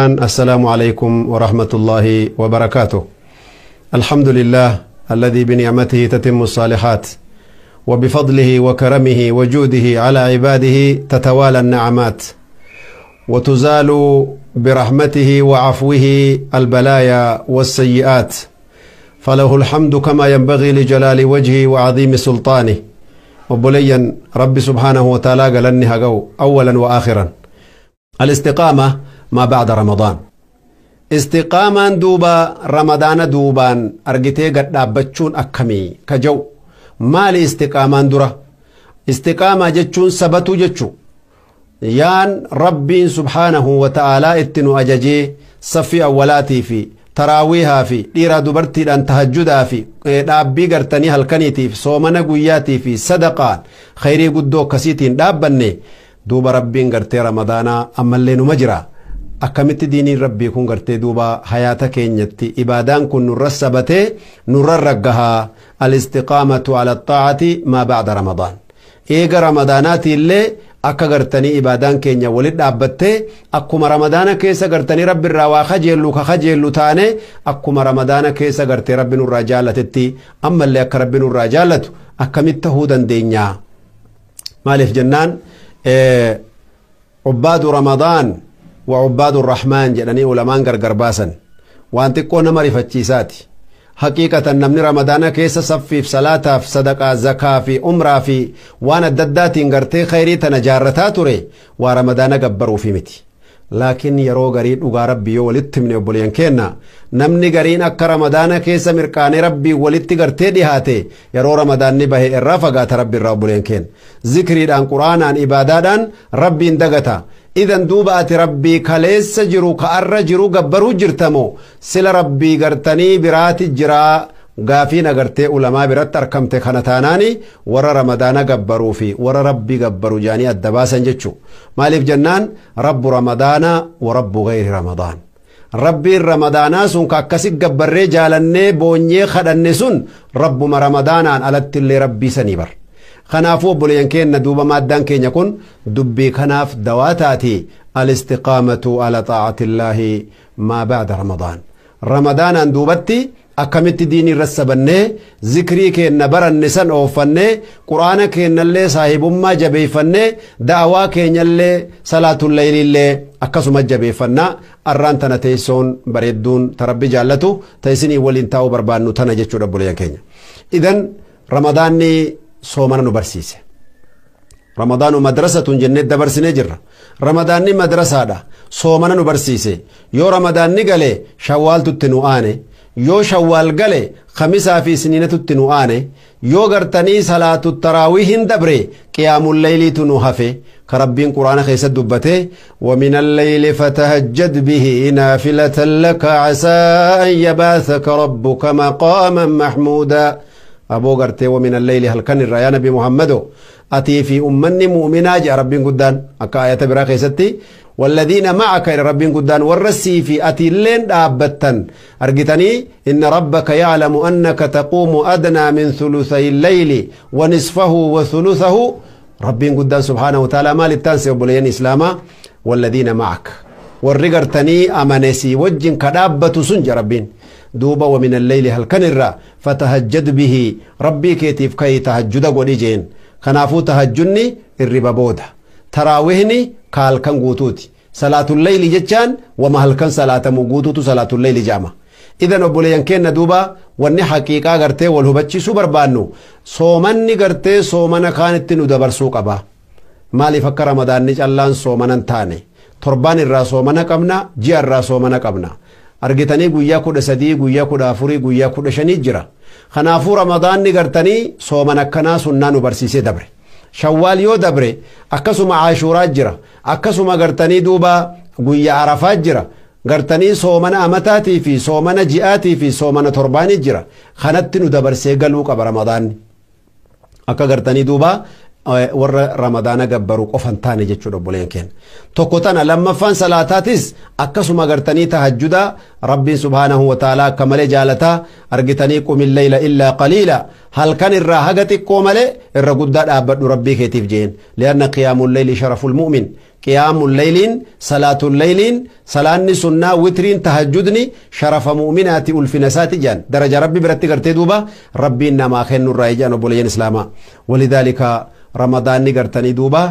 الإيمان السلام عليكم ورحمة الله وبركاته. الحمد لله الذي بنعمته تتم الصالحات، وبفضله وكرمه وجوده على عباده تتوالى النعمات، وتزال برحمته وعفوه البلايا والسيئات، فله الحمد كما ينبغي لجلال وجهه وعظيم سلطانه. وبليا رب سبحانه وتعالى قالني هقو أولا وآخرا. الاستقامة ما بعد رمضان، استقامة دوبا رمضان دوبان أرجتي قد دابتشون أكمي كجو. مالي استقامة درة استقامة جتشون سبتو جتشو يان ربي سبحانه وتعالى اتنو أججي صفي أولاتي في تراويها في ديرا دبرتي أن تهجدها في دابي قرتني هلكنيتي في صومنا قياتي في صدقان خيري قدو كسيتين دابني دوبا ربين قرتي رمضانا أما اللي نمجرا أكمت ديني ربي كون قرتي دوبا حياتك إنيتي إبادان كن نرسبتي نررقها. الاستقامة على الطاعة ما بعد رمضان، إيجا رمضاناتي اللي akka gartanii ibaadaan keenya walitti dhaabbattee akkuma ramadaana keessa gartanii rabbi irraa waa kajeellu ka kajeellu taane akkuma ramadaana keessa gartee rabbi nurraa jaalatetti ammallee akka rabbi nurraa jaalatu akkamitti tahuu dandeenya? Maaliif jennaan ubbaadu ramadaan wa ubbaadu rahmaan jedhanii ulamaan gargar baasan. Waan xiqqoo nama rifachiisaati. حقيقة نمني رمضان كيس صفيف صلاة في صدقة زكاة في عمرة في وانا ددات غرتي خيري تنجارتا تري ورمضان جبروا في متي. لكن يرو غريب وغا ربي ولدت من يبولين كينا نمني غرين أك رمضان كيس مركان ربي ولدت غرتي ديهاتي يرو رمضان نبه الرافقات ربي الربولين كين ذكري دان قرآن عن إبادة ربي اندغتا. إذن دوبات ربي كليس جرو كأر جرو جبرو جرتمو سل ربي قرتني برات الجرا غافين قرتي علماء برات أركمت خنتاناني ور رمضان جبرو في ور ربي جبرو جاني الدباسا جتشو. مالف جنان رب رمضان ورب غير رمضان. ربي رمضان سن كاكسي جبر جالني بوني خدني سن رب ما رمضان على اللي ربي سنيبر. خنافو بولين كين ندوبا مادان كين يكون دبي خناف دواتاتي الاستقامة على طاعة الله ما بعد رمضان. رمضان اندوبتي أكملت ديني رسبني ذكري كين نبر النسان أوفني قرآن كين اللي صاحب ما جبيفني دعوة كين اللي صلاة الليل اللي أكسو جبيفنا أران تنتيسون بريدون تربي جالتو تيسني ولين تاو بربانو تنجتشو ربولين كين. إذن رمضاني صومنا نبرسيسه. رمضان مدرسة جنة دبرسنة جرة. رمضان مدرسة دا صومنا نبرسيسه. يو رمضان نقله شوال تتنوانه، يو شوال قله خمسة في سنين تتنوانه، يو قرتني صلاة التراويح دبري قيام الليل تنوهفه كربين قرآن خيس دبته ومن الليل فتهجد به نافلة لك عسى أن يبعثك ربك مقاما محمودا. أبو قرتي ومن الليل هل كان الريان نبي محمد أتي في أمني مؤمنا جاء ربين قدان أكا آية براخي ستي والذين معك إلى ربين قدان والرسي في أتي لين دابتن أرجتني إن ربك يعلم أنك تقوم أدنى من ثلثي الليل ونصفه وثلثه. ربين قدان سبحانه وتعالى ما للتنسي وبلين إسلاما والذين معك والرقرتني أمنسي وجن كدابة سنج ربين دوبا ومن الليل هل كنرا فتهجد به ربي كيتيف كي تهجد ولجين خنافو تهجني الربا بودا تراوهني قال كان قوتوتي صلاة الليل جتان وما هل كان صلاة مقوتوتو صلاة الليل جامع. إذن أبوليان كينا دوبا واني حقيقة غرتي والهبتشي سوبر بانو صومني غرتي صومنا كانت ندبر سوق أبا مالي فكر رمضان نج اللان صومنا تاني تربان الرا صومنا قمنا جي الرا صومنا قمنا argitanii guyyaa 13 guyyaa 14 guyyaa 15 jira. Kanaafuu ramadaanni gartanii sooman akkanaa sunnaa nu barsiisee dabre. Shawwaal yoo dabre akkasuma Ashuuraa jira, akkasuma gartanii duuba guyyaa Arafaa jira. Gartanii soomana amataatii fi soomana ji'aatii fi soomana torbaanii jira. Kanatti nu dabarsee galuu qaba ramadaanni. Akka gartanii duuba Warra ramadaana gabbaru qofan taane jechuudha obboleen keenya. Tokko tana lammaffaan salaataatis akkasuma gartanii tahajjuda rabbiin subhaanahu wa ta'aalaa akka malee jaalataa argitanii qumil layla illaa qaliila halkan irraa haga xiqqoo malee irra guddaa dhaabbadhu rabbii keetiif jeen. Li'anna qiyaamul layli sharaful mu'min. Qiyaamul layliin salaatul layliin salaanni sunnaa witriin tahajjudni sharafa mu'minaati ulfina isaati jaan daraja rabbi biratti gartee duuba rabbiin namaa kennurraa ijaan obboleeyyan islaamaa. Walidhaalika ramadaanni gartanii duuba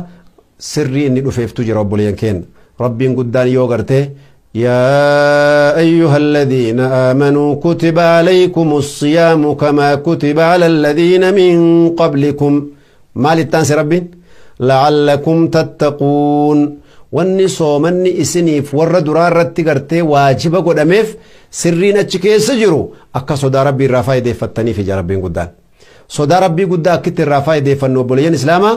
sirrii inni dhufeeftu jira obboleeyyan keenya. Rabbiin guddaan yoo garte يا أيها الذين آمنوا كتب عليكم الصيام كما كتب على الذين من قبلكم ما للتانس ربين لعلكم تتقون. wanni soomanni isiniif warra duraa irratti gartee waajiba godhameef sirriin achi keessa jiru akka sodaa rabbii irraa faayideeffattaniif ija rabbiin guddaan. Sodaa rabbii guddaa akkitti irraa faayideeffannu obboleeyyan islaamaa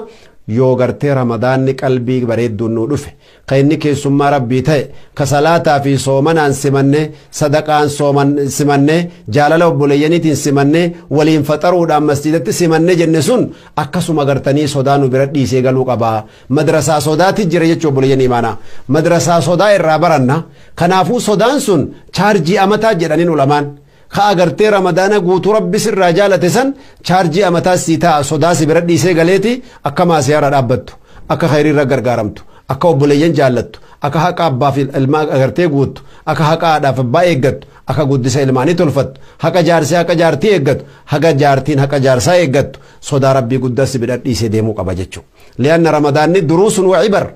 yoo gartee ramadaanni qalbii bareedduun nu dhufe ka inni keessummaa rabbii ta'e ka salaataa fi soomanaan simanne sadaqaan sooman simanne jaalala obboleeyyaniitiin simanne waliin faxaruudhaan masjidatti simanne jenne sun akkasuma gartanii sodaa nu bira dhiisee galuu qabaa. Madrasaa sodaati jira jechuu obboleeyyan imaanaa. Madrasaa sodaa irraa baranna. Kanaafuu sodaan sun chaarjii amataa jedhaniin ulamaan. Ka agartee ramadaana guutuu rabbi sirraa jaalate san chaarjii amataa sii ta'a sodaa si bira dhiisee galeeti akka maasiyaarra dhaabbattu akka khayriirra gargaaramtu akka obboleeyyan jaallattu akka haqa abbaaf ilmaa agartee guuttu akka haqa haadhaaf abbaa eeggattu akka guddisa ilmaanii tolfattu haqa jaarsee haqa jaartii eeggattu haqa jaartiin haqa jaarsaa eeggattu sodaa rabbii guddaa si bira dhiisee deemuu qaba jechuudha. Li'anna ramadaanni duruusun wa cibar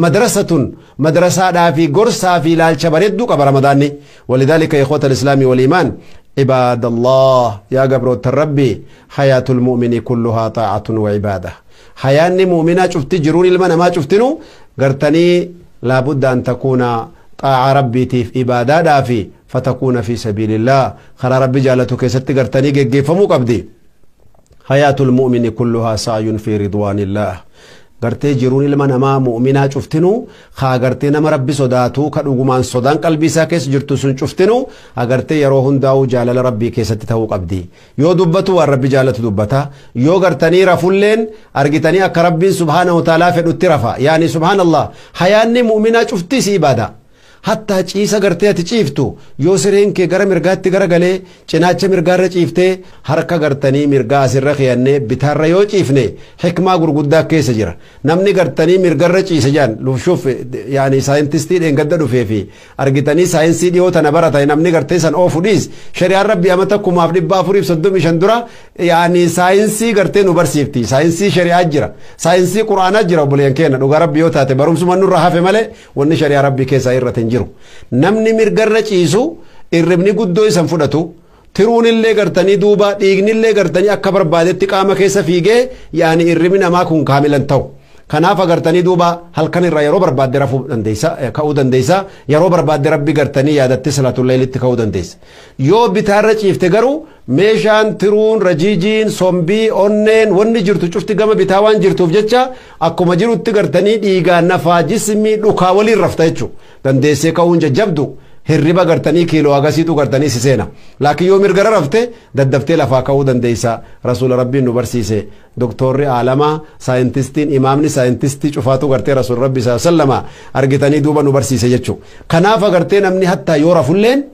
madrasatun madrasaadhaa fi gorsaa fi ilaalcha bareedduu qaba ramadaanni. Walidhaalika ikhwata al-islaami wal iimaan عباد الله يا قبروت الربي حياة المؤمن كلها طاعة وعبادة. حياة مؤمنة شفت جرون المنا ما شفتنو قرتني لابد أن تكون طاعة ربي في عبادة دافي فتكون في سبيل الله خلا ربي جالتك ست قرتني قيفمو قبدي. حياة المؤمن كلها سعي في رضوان الله. Gartee jiruun ilma namaa mu'minaa cuftinu haa gartee nama rabbi sodaatu ka dhugumaan sodaan qalbii isaa keessa jirtu sun cuftinu agartee yeroo hundaa'u jaalala rabbii keessatti ta'uu qabdi. Yoo dubbatu waan rabbi jaalatu dubbata. Yoo gartanii rafulleen argitanii akka rabbiin subhaanahu wa ta'aalaa fedhutti rafa. Yaani subhaanallah hayaanni mu'minaa cufti si ibaada. Hattaa ciisa gartee ati ciiftu yoo sireen kee gara mirgaatti garagalee cinaacha mirgaarra ciiftee harka gartanii mirgaa asirra keeyannee bitaarra yoo ciifne hikmaa gurguddaa keessa jira. Namni gartanii mirgarra ciise jaan lufshuuf yaani saayintistii dheengadda dhufee fi argitanii saayinsii dhiyoo tana barata namni gartee san oofu dhiis shari'aan rabbi amata 1435 dura yaani saayinsii gartee nu barsiifti. Saayinsii shari'aa jira, saayinsii quraanaa jira obboleeyyan keenya dhugaa rabbi yoo taate barumsuma nurra hafe malee wanni shari'aa rabbi keessaa irra hin jiru. Namni mirgarra ciisu irribni guddoo isan fudhatu tiruunillee gartanii duuba dhiignillee gartanii akka barbaadetti qaama keessa fiigee yaani irribni namaa kun kaamilan ta'u. Kanaaf agartanii duuba halkan irraa yeroo barbaadde rafuu dandeessa ka'uu dandeessa yeroo barbaadde rabbi gartanii yaadatte salaatul laylitti ka'uu dandeessa. Yoo bitaarra ciifte garuu meeshaan tiruun rajiijiin sombii onneen wanni jirtu cufti gama bitaa waan jirtuuf jecha akkuma jirutti gartanii dhiigaan nafaa jismii dhukaa waliin rafta jechuudha. Dandeessee ka'uun jajjabdu hirriba gartanii kiiloo agasiitu gartanii si seena. Laakiin yoo mirgara rafte daddaftee lafaa ka'uu dandeessa. Rasuula rabbiin nu barsiise. Doktorri aalamaa saayintistiin imaamni saayintistii cufaatu gartee rasuula rabbi sallama argitanii duuba nu barsiise jechuudha. Kanaaf agartee namni hattaa yoo rafulleen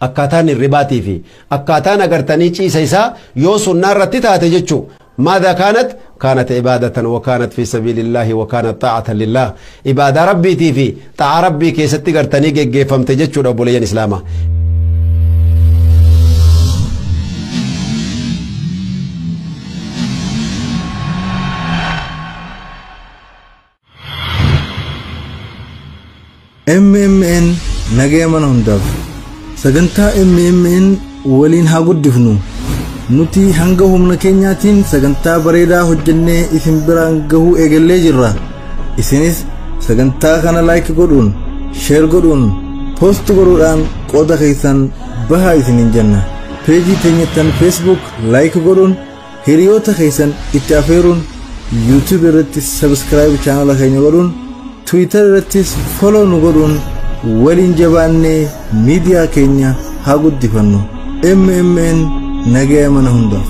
akkaataan hirribaatii fi akkaataan agartanii ciisa isaa yoo sunnaa irratti taate jechuudha. ماذا كانت؟ كانت عبادة وكانت في سبيل الله وكانت طاعة لله. عبادة ربي تيفي طاعة ربي كي ستقرتني جيفم تجتشو ربوليا إسلاما. MMN nagaya mana hundaaf sagantaa MMN waliin haa guddifnu. Nuti hanga humna keenyaatiin sagantaa bareedaa hojjennee isin biraan gahuu eegallee jirra. Isinis sagantaa kana laayik godhuun, sheer godhuun, poost godhuudhaan qooda keessan bahaa isiniin jenna. Peejii teenyattan Facebook laayik godhuun, hiriyoota keessan itti afeeruun, YouTube irratti sabskiraayib chaanala keenya godhuun, Twitter irrattis follow nu godhuun waliin jabaannee miidiyaa keenya haa guddifannu. MMN nagaya mana hundaaf.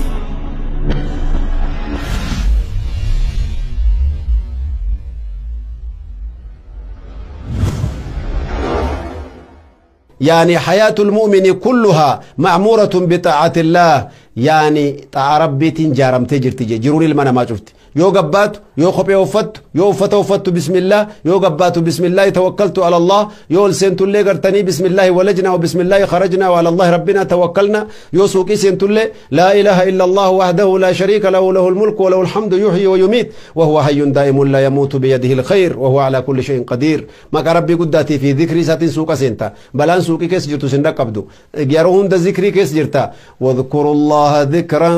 يعني حياة المؤمن كلها معمورة بطاعة الله، يعني طاعة ربي تنجارم تجر تجي جروني المنا ما شفت يو قبات يو خبي وفت يو فتوفت بسم الله يو قبات بسم الله توكلت على الله يو لسنت اللي قرتني بسم الله ولجنا وبسم الله خرجنا وعلى الله ربنا توكلنا يو سوقي سنت اللي لا إله إلا الله وحده لا شريك له له الملك وله الحمد يحيي ويميت وهو حي دائم لا يموت بيده الخير وهو على كل شيء قدير. ما ربي قداتي في ذكري ساتين سوق سنتا بلان سوقي كيس جرتو سندا قبدو يرون ذكري كيس جرتا واذكروا الله ذكرا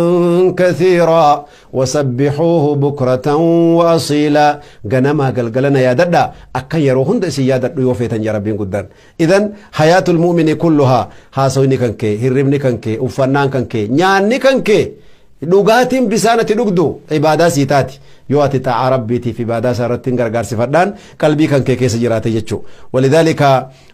كثيرا وسبحوه بكرة وأصيلا غنما قلقلنا يا ددا أكا يروهن دسي يا ددا يوفيتن يا ربين قدان. إذن حياة المؤمن كلها هاسويني كنكي هرمني كنكي وفنان كنكي نياني كنكي dhugaatiin bisaan ati dhugdu ibaadaa sii taati yoo ati ta'a rabbiitiif ibaadaa isaa irratti hin gargaarsifadhaan qalbii kan kee keessa jiraate jechuu. Walidhaalika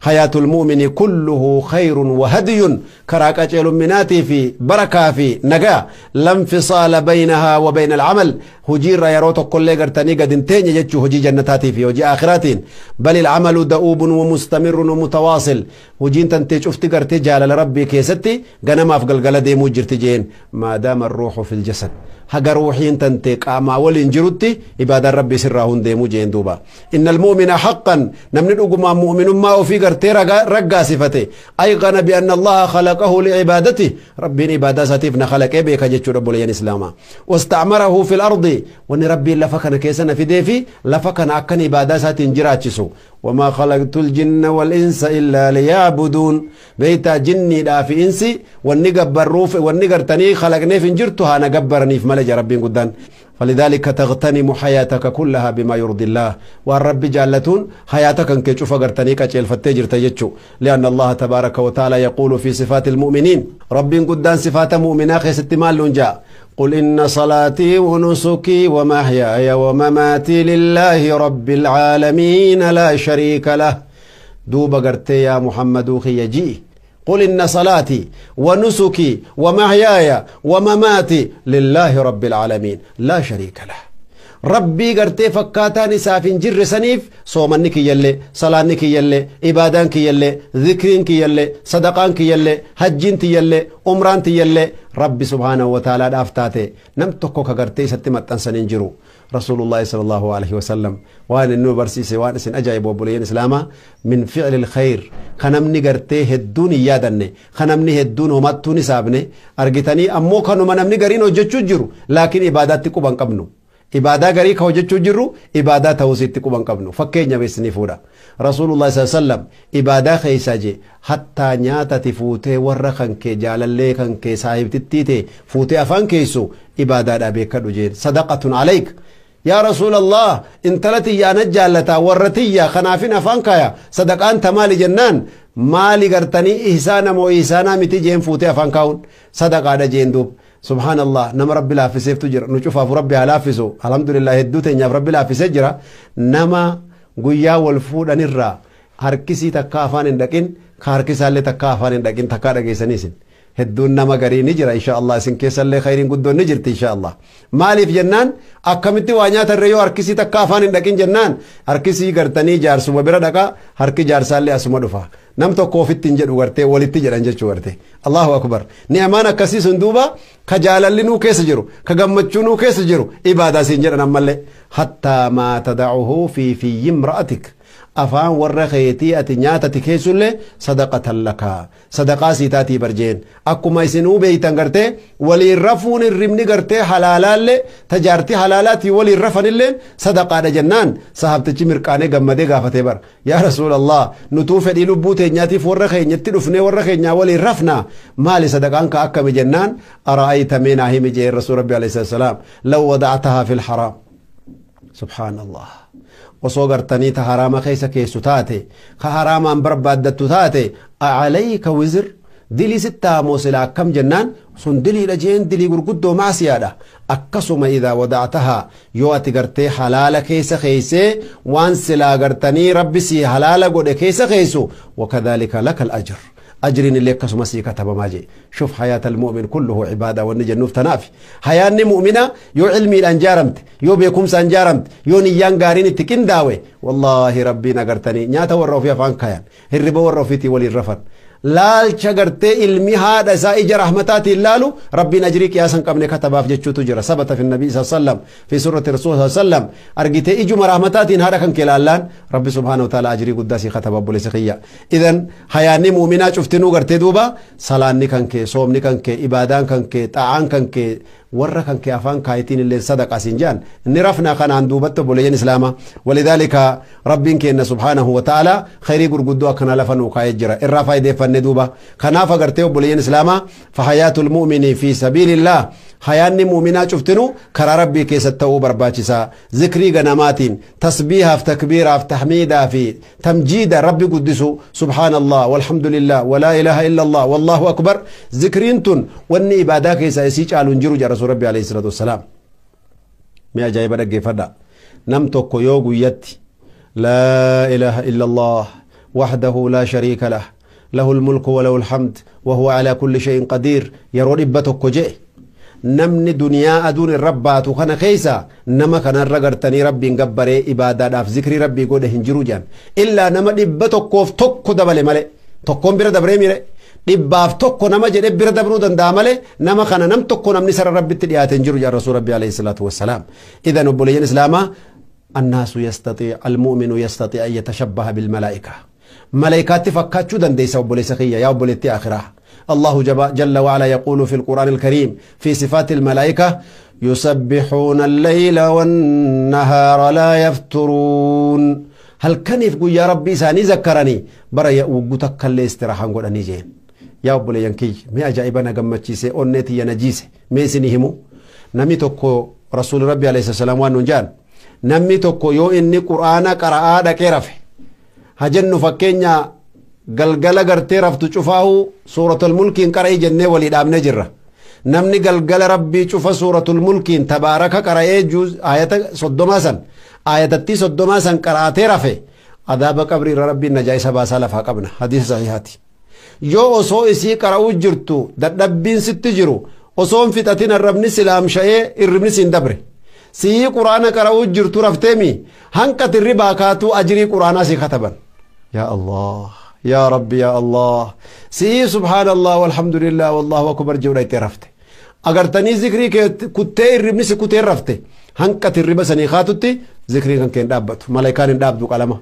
hayaatul mu'mini kulluhu khayrun wa hadiyun karaa qaceelumminaatii fi barakaa fi nagaa lanfisaala baynahaa wa bayna alcamal hojiirra yeroo tokkollee gartanii gad hin teenye jechuu hojii jannataatii fi hojii aakhiraatiin. Bal ilcamalu da'uubun wa mustamirrun wa mutawaasil hojiin tantee cufti gartee jaalala rabbii keessatti ganamaaf galgala deemuu jirti jeen maadaama arruuxu في الجسد haga ruuxiin tante qaamaa waliin jirutti ibaadaan rabbii sirraa hundeemuu jeen duuba. Inna almu'mina haqqan namni dhugumaan mu'minummaa ofii gartee raggaasifate ayqana bianna allaha khalaqahu li'ibaadatihi rabbiin ibaadaa isaatiif na khalaqee beeka jechuudha obboleeyyan islaamaa. Wastacmarahu fi lardi wanni rabbiin lafa kana keessa na fidee fi lafa kana akkan ibaadaa isaatiin jiraachisu. وما خلقت الجن والإنس إلا ليعبدون بيتا جني دا في إنسي والنقبر والنقرتني خلقني في جرتها نقبرني في ملج ربي قدان. فلذلك تغتنم حياتك كلها بما يرضي الله والرب جالتون حياتك انك تشوف قرتني كتشيل فتجر تجتشو لأن الله تبارك وتعالى يقول في صفات المؤمنين رب قدان صفات مؤمنا خيست مال جاء قل إن صلاتي ونسكي ومحياي ومماتي لله رب العالمين لا شريك له. دوب قرتي يا محمد خيجي قل إن صلاتي ونسكي ومحياي ومماتي لله رب العالمين لا شريك له. ربي قرتي فكاتاني سافين جر سنيف صومنك يلي صلانك يلي إبادانك يلي ذكرينك يلي صدقانك يلي حجينك يلي عمرانك يلي ربي سبحانه وتعالى دافتاتي نمتكو كقرتي ستمت أنسانين جرو رسول الله صلى الله عليه وسلم وان إنه برسيسي وان إسن أجايب وبوليين إسلاما من فعل الخير خنمني قرتي هدوني يادني خنمني هدون ومتوني سابني أرقتني أمو كانوا منمني قرين وجتشو جرو لكن إباداتي قبان قبنو ibaadaa garii ka hojjechuu jirru ibaadaa ta'uu sitti quban qabnu fakkeenya beesni fuudha rasuulullah sallallahu alaihi wasallam ibaadaa keessa je hattaa nyaatati fuutee warra kan kee jaalallee kan kee saahibtittii ta'e fuutee afaan keessu ibaadaadhaa beekadhu jeen sadaqatun alayk yaa rasuulallah intala tiyyaa na jaallataa warra tiyyaa kanaafin afaan kaaya sadaqaan tamaali jennaan maali gartanii ihsaana moo ihsaanaa miti jeen fuutee afaan kaa'uun sadaqaadha jeen duub. سبحان الله نما ربي لا في سيف تجر نشوف ربي على فيسو الحمد لله هدوتين يا ربي لا في سجرة نما قويا والفود نرى هركسي تكافان دكين هركسي اللي تكافان دكين تكارا جيسانيسن هدون نما قري نجرة إن شاء الله سن كيس اللي خيرين قدون نجرت إن شاء الله مالي في جنان أكملت وانيات الريو هركسي تكافان دكين جنان هركسي قرتني جارسو مبرا دكا هركي جارسال اللي أسمو دفا نمتو كوفيت تنجد وغرتي ولتي جرانجت وغرتي الله أكبر نعمانا كسي سندوبا كجالالي نو كيس جرو كغمچو نو كيس جرو إبادة سنجر نمالي حتى ما تدعه في امرأتك أفان ورخيتي أتنياتي كيسولي صدقة لك صدقة سيتاتي برجين أكما يسنو بيتان غرتي ولي رفون الرمني غرتي حلالالي تجارتي حلالاتي ولي رفن اللي صدقة جنان صاحبتي مرقاني غمدي غافتي بر يا رسول الله نتوفي دي لبوتي نياتي فورخي نيتي دفني ورخي نيا ولي رفنا مالي صدقانك أكم جنان أرأيت من أهيم جي الرسول ربي عليه السلام لو وضعتها في الحرام سبحان الله osoo gartanii ta haraama keessa keessu taate ka haraamaan barbaaddattu taate alayka wizr dilii sittaa moo silaa akkam jennaan sun diliidha jeen dilii gurguddoo maasiyaadha akkasuma idaa wadactahaa yoo ati gartee halaala keessa keeysee waan silaa gartanii rabbi sii halaala godhe keessa keeysu wakadhalika laka alajr أجرين اللي كسو مسيكة تبماجي شوف حياة المؤمن كله عبادة والنجنوف تنافي حياة مؤمنة يو علمي الأنجارمت يو بيكم سانجارمت يو نيان غارين التكين داوي Wallaahi rabbiin agartanii nyaata warra ofii afaan kaayan, hirriba warra ofiitii waliin rafan. Laalcha gartee ilmi haadha isaa ija rahmataatiin laalu rabbiin ajrii qiyaasa hin qabne katabaaf jechuutu jira. Sabata fi nabii sallam fi surati rasuul sallam argitee ijuma rahmataatiin haadha kan kee laallaan rabbi subhaanahu wa ta'ala ajrii guddaa sii kataba obboleessa kiyya. Idan hayaanni muuminaa cuftinuu gartee duuba salaanni kan kee, soomni kan kee, ibaadaan kan kee, xaa'aan kan kee, warra kan kee afaan kaayitiin illee sadaqaa siin jedhan inni rafna kanaan duubatti obboleeyyan islaamaa. Walidaalika rabbiin keenna subhaanahu wa ta'ala khayrii gurguddoo akkana lafa nuu kaayee jira irraa faayideeffanne duuba. Kanaaf agartee obboleeyyan islaamaa fahayaatul mu'mini fi sabiilillah hayaanni muuminaa cuftinu karaa rabbii keessatti ta'uu barbaachisaa. Zikrii ganamaatiin tasbiihaaf, takbiiraaf, tahmiidaa fi tamjiida rabbi guddisu, subhaanallah walhamdulillah walaa ilaaha illallah wallahu akbar. Zikriin tun wanni ibaadaa keessaa isii caalu hin jiru jedha rasuul rabbi alayhi salaatu wassalaam. Mee ajaa'iba dhaggeeffadha. Nam tokko yoo guyyatti laa ilaaha illallah wahdahu laa shariika lah lahu lmulku walahu lhamd wahuwa alaa kulli shay'in qadiir yeroo 100 je'e, namni duniyaa aduun irra baatu kana keessa nama kanarra gartanii rabbiin gabbaree ibaadaadhaaf zikrii rabbii godhe hin jiru jedhan. Illaa nama 101 dabale malee, tokkoon bira dabree mire, 101 nama jedhe bira dabruu danda'a malee, nama kana nam tokko namni sara rabbitti dhiyaate hin jiru jedhan rasuul rabbi alayhi salaatu wassalaam. Idan obboleeyyan islaamaa, annaasu yastatii almu'minu yastatii an yatashabbaha bilmalaa'ika. Malaayikaatti fakkaachuu dandeessa obboleessa kiyya, yaa obboleettii akhiraa. الله جل وعلا يقول في القرآن الكريم في صفات الملائكة يسبحون الليل والنهار لا يفترون. هل كان يقول يا ربي ساني ذكرني برا يوغتك اللي استراحة نقول أني جين يا أبو لينكي مي أجائبنا قمتشيسي أونيتي ينجيسي مي سنهمو نمي توكو رسول ربي عليه السلام وانجان نمي توكو يو إني قرآن قرآ دكيرفه هجن فكينيا galgala gartee raftu cufaahu suuratul mulkiin qara'ii jennee walii dhaabnee jirra. Namni galgala rabbii cufa suuratul mulkiin tabaaraka qara'ee ayata 30 san ayatattii 30 san qara'atee rafe adaaba qabrii irra rabbiin najaa isa baasaa lafaa qabna. Hadiisa sahihaati. Yoo osoo isii qara'uu jirtu dadhabbiin sitti jiru osoo hin fixatin arrabni silaamsha'ee irribni siin dabre. Sii quraana qara'uu jirtu rafteemi hanqa tirribaa kaatuu ajrii quraanaa sii kataban. Yaa Allah. يا ربي يا الله سي سبحان الله والحمد لله والله أكبر جورا يترفته أجر تاني ذكري كتير ربني سكتير رفته هنكت الربا سني خاتتي ذكري كان كان دابت ملايكان دابدو كلامه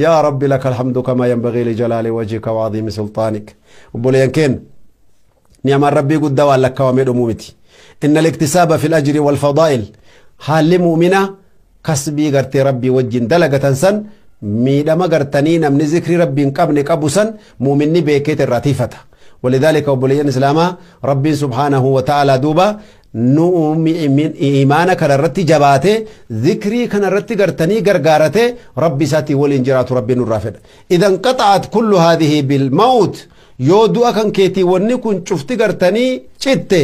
يا ربي لك الحمد كما ينبغي لجلال وجهك وعظيم سلطانك. وبولين كان نعم ربي قد دوا لك ومد أمومتي. إن الاكتساب في الأجر والفضائل حال مؤمنة كسبي غرتي ربي وجن دلقة سن miidhama gartanii namni zikrii rabbiin qabne qabu san muuminni beekeet irraa tiifata. Walidaalika obboleeyyan islaamaa rabbiin subhaanahu wa ta'ala duuba nu imaana kana irratti jabaate zikrii kana irratti gartanii gargaarate rabbi isaatii waliin jiraatu rabbiin nurraa fedha. Idan qaxa'at kullu haadhihi bilmawt yoo du'a kan keetii wanni kun cufti gartanii citte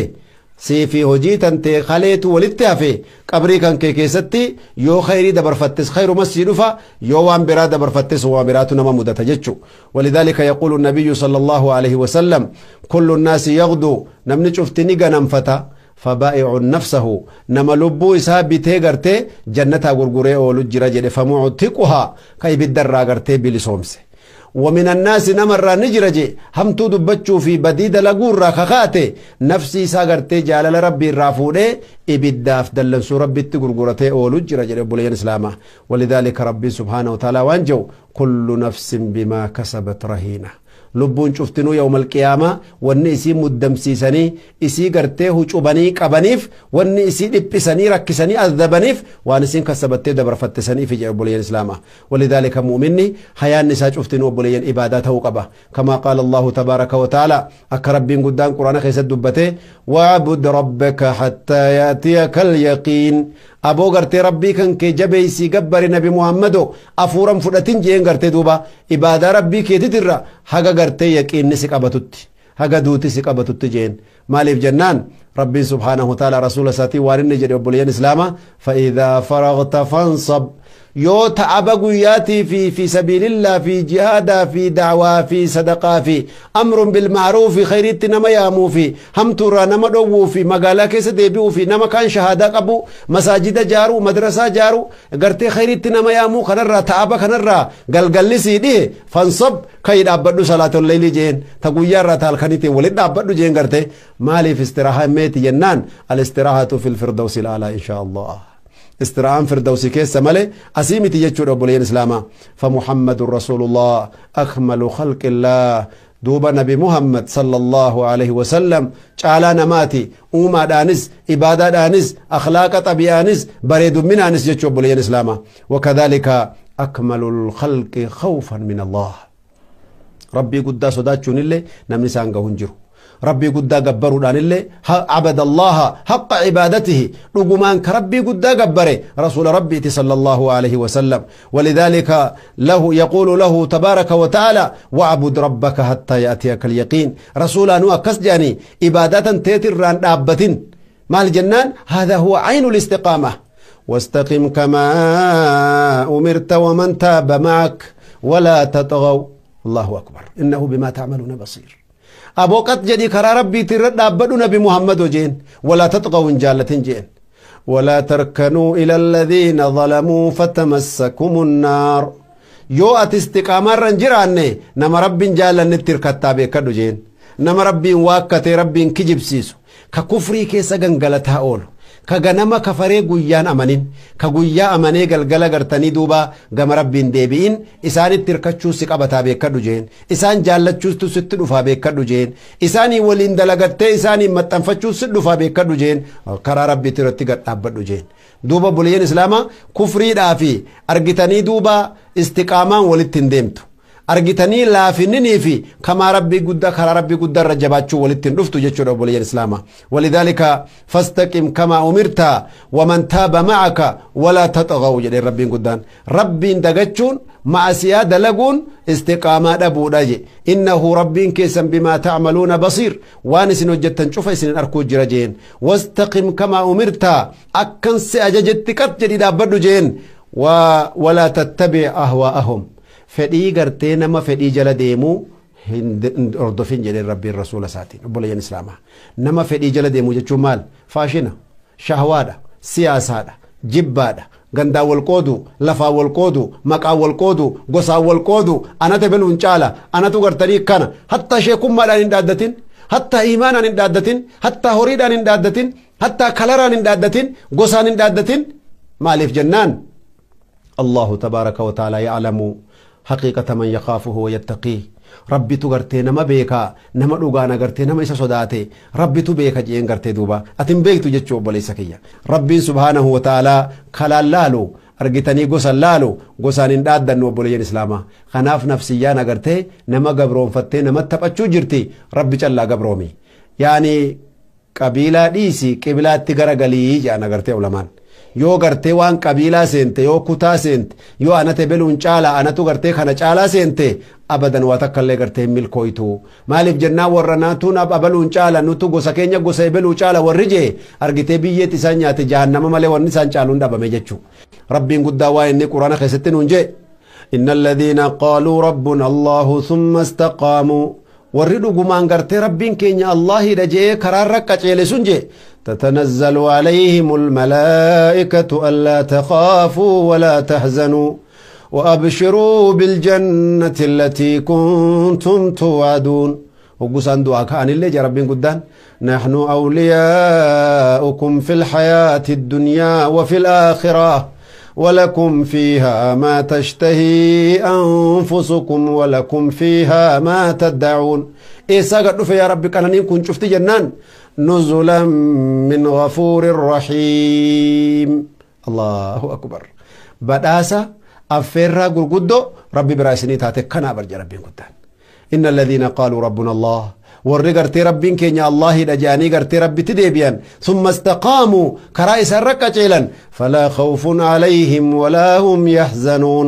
siifi hojii tantee kaleetu walitti hafe qabrii kan kee keessatti yoo khayrii dabarfattes khayruma sii dhufa yoo waan biraa dabarfattes waan biraatu nama mudata jechu. Walidaalika yaquulu nabiyyu sallallahu alayhi wasallam kullu nnaasi yagdu namni cufti ni ganamfata فبائع نفسه نما لبو إسا بيتي غرتي جنتا غرغري أولو جرا جده فمعتقها كي بالدرا غرتي بلسومسه. ومن الناس نمر نجرجي هم تدبچو في بديد لغور خخاته نفسي ساغرتي جلال ربي رافوده ابداف دلنسو ربي تغرغرته اولو جرجره بولين اسلاما. ولذلك ربي سبحانه وتعالى وانجو كل نفس بما كسبت رهينه لبون شفتنو يوم القيامة واني اسي مدمسيسني اسي غرتي هجوبني قبنيف واني اسي دبسني ركسني أذبنيف واني سين كسبتي دبرفتسني في بولين اسلاما. ولذلك مؤمني حيان نساء شفتنو بولين عباداته قبا كما قال الله تبارك وتعالى أكربين قدام قرآن خيس دبته وعبد ربك حتى يأتيك اليقين. أبو غرتي ربي كان كي جبيسي قبر نبي محمد أفورم فرتين جين غرتي دوبا إبادة ربي كي تترى حقا غرتي يقين نسك أبتت حقا دوتي سك أبتت جين. Maaliif jennaan Rabbiin subhaanahu wa ta'ala rasuula isaatiin waan inni jedhe obboleeyyan islaamaa fa'idaa faragta fansab yoo ta'aba guyyaatii fi sabiilillaa fi jihaadaa fi dacwaa fi sadaqaa fi amrun bilma'ruufi khayriitti nama yaamuu fi hamtuurraa nama dhowwuu fi magaalaa keessa deebi'uu fi nama kaan shahaadaa qabu masaajida jaaruu madrasaa jaaruu gartee khayriitti nama yaamuu kanarraa ta'aba kanarraa galgalli sii dhihe fansab kayi dhaabbadhu salaatol leylii jeen ta guyyaarraa ta halkaniitiin walit dhaabbadhu jeen garte maaliif istiraahaa meeti jennaan al istiraahatu fil firdawsi al-aalaa inshaa Allah. استراحة فردوسي كيس مالي أسيمتي يجور أبولين إسلاما فمحمد رسول الله أكمل خلق الله دوبا نبي محمد صلى الله عليه وسلم تعالى نماتي أوما دانس إبادة دانس أخلاق طبيعانس بريد من أنس يجور أبولين إسلاما وكذلك أكمل الخلق خوفا من الله ربي قد صداتشون اللي نمني سانقهن جرو ربي قد جبروا دان اللي عبد الله حق عبادته رجمان كربي قد جبره رسول ربي صلى الله عليه وسلم ولذلك له يقول له تبارك وتعالى واعبد ربك حتى يأتيك اليقين رسول أنو كسجاني عبادة تيتر دابتين مع الجنان هذا هو عين الاستقامة واستقم كما أمرت ومن تاب معك ولا تطغوا الله أكبر إنه بما تعملون بصير أبو قط جدي كرا ربي ترد أبدو نبي محمد وجين ولا تطغوا جالة جين ولا تركنوا إلى الذين ظلموا فتمسكم النار يو أتستقامة رنجراني نما ربي جالة نتر كتابي كدو جين نما ربي واكتي ربي كجب سيسو ككفري كيسا غنغلتها أولو كغنما كفري غيان أمانين كغيا أماني غلغلا غرتني دوبا غم ربين ديبين إساني تركچو سقبتا بكدو جين إسان جالچو ست دفا بكدو جين إساني ولين دلغته إساني متنفچو ست دفا بكدو جين كرا ربي ترتي غدابدو جين دوبا بولين إسلاما كفري دافي أرغتني دوبا استقاما ولتين ديمتو أرجتني لا في في كما ربي قد كرا ربي قد رجباتشو ولتين رفتو جتشو رب الإسلام ولذلك فاستقم كما أمرت ومن تاب معك ولا تطغوا جل ربي قدان ربي دغچون مع سيادة لقون استقامة أبو داجي إنه ربي كيسا بما تعملون بصير وانس وجدتن شوف سن أركو جرجين واستقم كما أمرت أكن سأججتك جديد أبدو جين ولا تتبع أهواءهم fedhii gartee nama fedhii jala deemuu hin hordofin jedhee rabbiin rasuula isaatiin obboleeyyan islaamaa nama fedhii jala deemuu jechuun maal faashina shahwaadha siyaasaadha jibbaadha gandaan wal qoodu lafaan wal qoodu maqaan wal qoodu gosaan wal qoodu anata beluun caala anatu gartanii kana hatta sheekummaadhaan hin dhaaddatin hatta iimaanaan hin dhaaddatin hatta horiidhaan hin dhaaddatin hatta kalaraan hin dhaaddatin gosaan hin dhaaddatin maaliif jennaan Allahu tabaaraka wa ta'ala ya'lamu حقيقة من يخافه ويتقيه ربي تغرتي نما بيكا نما دوغانا غرتي نما إسا صداتي ربي تبيكا جين غرتي دوبا أتم بيكتو جتشو بوليسا كيا ربي سبحانه وتعالى خلال لالو أرغتني غسل لالو غسان اندادن وبوليين إسلاما خناف نفسيانا غرتي نما غبروم فتي نما تبچو جرتي ربي چلا غبرومي يعني قبيلة ديسي قبلة تغرغلي جانا غرتي علمان yoo gartee waan qabiilaa seente yoo kutaa seente yoo anate beluun caalaa anatu gartee kana caalaa seente abadan waa takka illee gartee milkooytu maaliif jennaan warra naatuun abaluun caala nutu gosa keenya gosa ebeluu caala warri jee argitee biyyeetti isaan nyaate jahannama malee wanni isaan caaluun dhabame jechuu rabbiin guddaa waa inni quraana keessatti nuun jee inna alladhiina qaaluu rabbuna allahu thumma istaqaamuu warri dhugumaan gartee rabbiin keenya Allaahidha jee karaarra qaceele sun jee تتنزل عليهم الملائكة ألا تخافوا ولا تحزنوا وأبشروا بالجنة التي كنتم توعدون وقسان دعاء كأن اللي جاء ربين قدان نحن أولياؤكم في الحياة الدنيا وفي الآخرة ولكم فيها ما تشتهي أنفسكم ولكم فيها ما تدعون إيه ساقط يا ربي كان كنت شفت جنان نزلا من غفور رحيم الله أكبر بداسة أفرا قرقدو ربي براسني تاتي كنا برجع ربي قدان إن الذين قالوا ربنا الله ورقرتي ربين كينيا الله دجاني قرتي ربي تديبيان ثم استقاموا كرائس الركة فلا خوف عليهم ولا هم يحزنون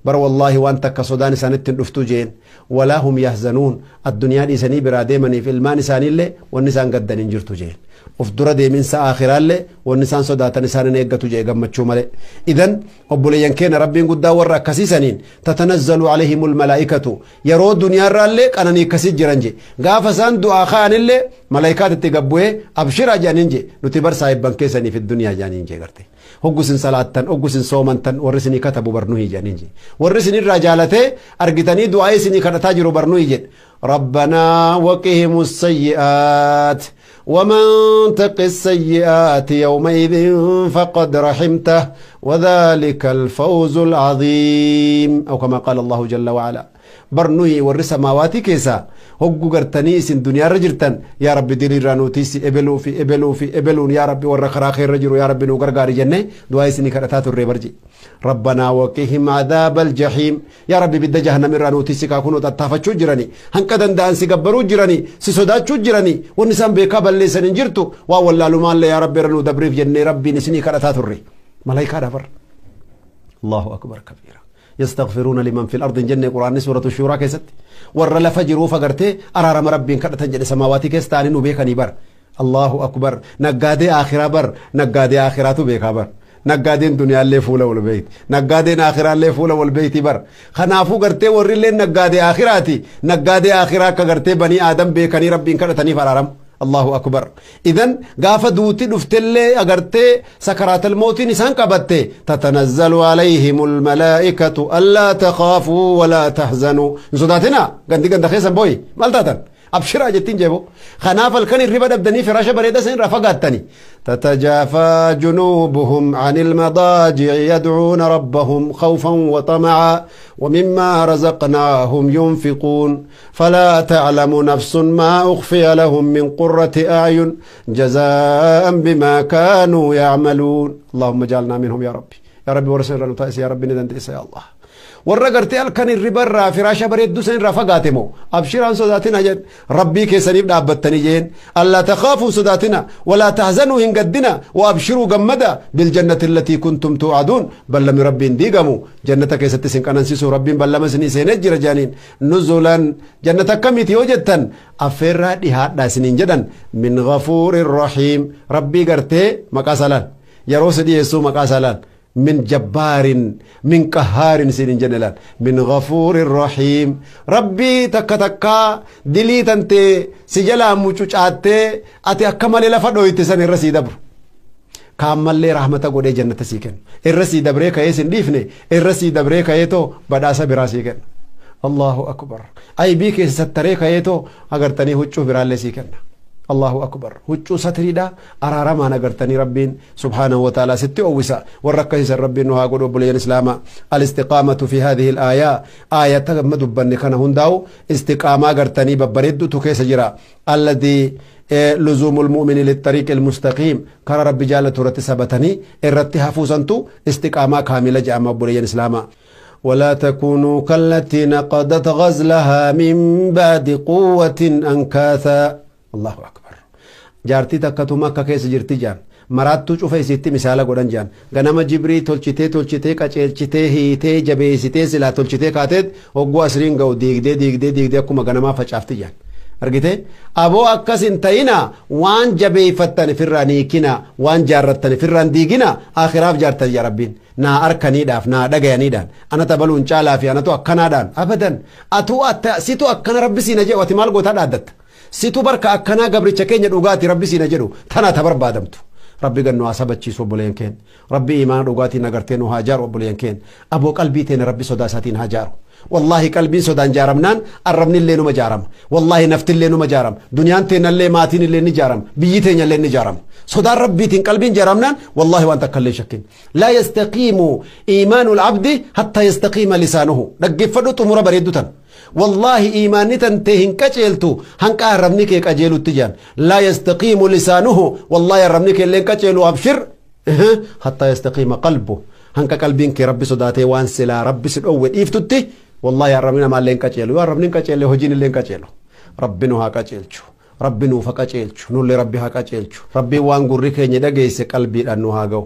Bar wallaahi waan takka sodaan isaanitti hin dhuftu jeen. Walaa hum yahzanuun, addunyaa dhiisanii biraa deemaniif ilmaan isaaniillee wanni isaan gaddan hin jirtu jeen. Of dura deeminsa aakhiraallee wanni isaan sodaatan isaan hin eeggatu jee gammachuu malee. Idan obboleeyyan keenya rabbiin guddaa warra akkasiisaniin tatanazzalu alayhimul malaa'ikatu yeroo duniyaarraallee qananii akkasii jiran je. Gaafa isaan du'aa ka'anillee malaayikaat itti gabbu'ee abshiraa jedhaniin je nuti bar saahibban keessaniif duniyaa jedhaniin je garte. Hoggusin salaattan hoggusin soomantan warri isinii katabu barnuhi jedhaniin je. Warri isinirraa jaalatee argitanii du'aa isinii kadhataa jiru barnuhi jedhe. Rabbanaa waqihimus sayyi'aat. ومن تق السيئات يومئذ فقد رحمته وذلك الفوز العظيم، أو كما قال الله جل وعلا. برنوي ور سماواتي كيسا هقو قرتني سن دنيا رجرتن يا رب دلي رانوتيسي إبلو في إبلو في إبلون يا ربي ور خراخير رجر يا ربي نوغر غاري جنة دعاء سني كرتات الربرجي. ربنا وقهم عذاب الجحيم يا ربي بد جهنم رانوتيسي كاكونو تتافتشو جراني هنكدن دان سيغبرو جراني سيسوداتشو جراني ونسان بيكا بلسن جرتو وا ولا لمان يا ربي رنو دبريف جنة ربي نسني كرتات الري ملائكة دبر. الله أكبر كبيرا. يستغفرون لمن في الأرض جنة قرآن سورة الشورى كيست ور لفجروا فقرتي أرارم ربي كرتن جل سماواتي كيستاني نبيكني بر. الله أكبر. نقادي آخرة بر نقادي آخرة بيكا بر نقادين دنيا اللي فولة والبيت نقادين آخرة اللي فولة والبيت بر. خنافو قرتي ور اللي نقادي آخراتي نقادي آخرة كقرتي بني آدم بيكني ربي كرتني فرارم. الله أكبر. إذن قاف دوتي دفتلي أغرتي سكرات الموت نسان قبتي تتنزل عليهم الملائكة ألا تخافوا ولا تحزنوا. نصداتنا غندي غند خيسن بوي مالتاتن أبشر أجتين جيبو خناف الكن الربا دبدني فراشة بريدة سين رفقاتني. تتجافى جنوبهم عن المضاجع يدعون ربهم خوفا وطمعا ومما رزقناهم ينفقون فلا تعلم نفس ما أخفي لهم من قرة أعين جزاء بما كانوا يعملون. اللهم اجعلنا منهم يا ربي يا ربي ورسل رنطائس يا ربي ندن يا الله. warra gartee halkan hirribarraa firaasha bareedduu san irraa fagaate moo abshiraan sodaatina jedhe rabbii keessaniif dhaabbattanii jeen allaa takhaafuu sodaatina walaa tahzanuu hin gaddina wa abshiruu gammada biljannati allatii kuntum tuucaduun ballami rabbiin diigamu jannata keessatti isin qanansiisu rabbiin ballama isinii seenee jira jedhaniin nuzulan jannata akkamiiti yoo jettan affeerraa dhihaadhaa isiniin jedhan min ghafuurin rahiim rabbii gartee maqaa salaan yeroo si dhiyeessuu maqaa salaan من جبار من قهار سنين جنلان من غفور رحيم ربي تكا تكا دلي تنتي سجلا مچوچاتي اتي اكمل لفدويت سن الرسي دبر كامل رحمته غودي جنة سيكن الرسي دبري كايسن ديفني الرسي دبري كايتو بداسا براسيكن الله اكبر اي بيك ستري كايتو اگر تني هچو برالي سيكن الله أكبر. هجو ستريدا أرارما نغرتني ربين سبحانه وتعالى ستي أوسا والركيس الرب إنها قد أبلي الإسلام. الاستقامة في هذه الآية آية مدبن كان هنداو استقامة غرتني ببرد تكيس جرا الذي لزوم المؤمن للطريق المستقيم كان رب جالة رت سبتني الرت حفوزنتو استقامة كاملة جامع أبلي الإسلام. ولا تكونوا كالتي نقضت غزلها من بعد قوة أنكاثا. الله أكبر. jaartii takkatu makka keessa jirti jaan maraattuu cufa isitti misaala godhan jaan ganama jibrii tolchitee tolchitee qaceelchitee hiitee jabeessitee silaa tolchitee kaateet hogguu asriin ga'u diigdee diigdee diigdee akkuma ganamaa facaafti jaan argite aboo akkas hin ta'ina waan jabeeffattan ifirraa niikina waan jaarrattan ifirraan diigina akhiraaf jaartan yaa rabbiin naa arkaniidhaaf naa dhagayaniidhaan ana tabaluun caalaa fi anatu akkanaadhaan abadan atuu situ akkana rabbi siina jedhu ati maal gootaa dhaaddatta situ barka akkanaa gabricha keenya dhugaati rabbi siina jedhu tana ta barbaadamtu rabbi gannu haa sabachiisu obboleen keenya rabbi imaana dhugaatiin agartee nu haa jaaru obboleen keenya aboo qalbii teenya rabbi sodaa isaatiin haa jaaru والله قلبي سودان جارمنان الربن اللي نما جارم والله نفت اللي نما جارم دنيان تين اللي ماتين اللي نجارم بيتين اللي نجارم سودان ربي تين قلبي جارمنان والله وانت كل شكين لا يستقيم ايمان العبد حتى يستقيم لسانه دغفدو طمره بريدوتن والله إيماني تنتهن كجلتو هنك ربني كي كجلو تجان لا يستقيم لسانه والله ربني كي لين كجلو أبشر حتى يستقيم قلبه هنك قلبين كي ربي صداتي وان سلا ربي سدوه إفتتي والله يا ربنا ما لين كجلو يا ربني كجلو هجين لين كجلو ربي نوها كجلتو ربي نوفا كجلتو نولي ربي ها كجلتو ربي وان غوري كي ندغيس قلبي أنو هاغو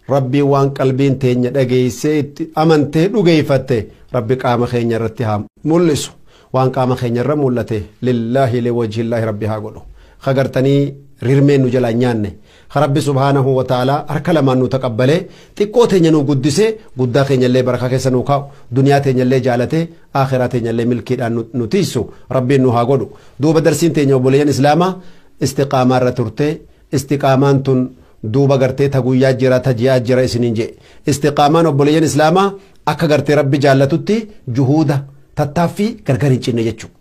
Rabbiin waan qalbiin teenya dhageessee itti amantee dhugeeffatte Rabbi qaama keenya irratti haa mul'isu. Waan qaama keenya irra mul'ate lillaahi liwajhillaahi Rabbi haa godhu. Kagartanii rirmeen nu jalaa nyaanne Rabbi subhaanahu wa ta'ala harka lamaan nu taqabbalee xiqqoo teenya nu guddisee guddaa keenya illee barakaa keessa nu kaa'u, duniyaa teenya illee jaalatee akhiraa teenya illee milkiidhaan nu tiisu Rabbiin nu haa godhu. Duuba darsiin teenya obboleeyyan islaamaa istiqaamaa irra turte. Istiqaamaan tun duuba gartee ta guyyaa jira ta ji'aa jira isiniin jedhe. Istiqaamaan obboleeyyan islaamaa akka gartee Rabbi jaallatutti juhuuda tattaaffii gargar hin cinne jechuudha.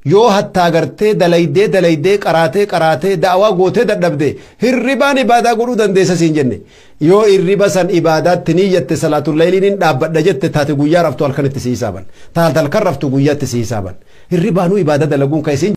Yoo hattaa gartee dalaydee dalaydee qaraatee qaraatee da'awaa gootee dadhabde hirribaan ibaadaa godhuu dandeessa siin jenne. Yoo hirriba san ibaadaatti niyyatte salaatul layliin hin dhaabbadha jette taate guyyaa raftu halkan itti si hisaaban, taate halkan raftu guyyaatti si hisaaban. Hirribaanuu ibaadaa dalaguun kan isin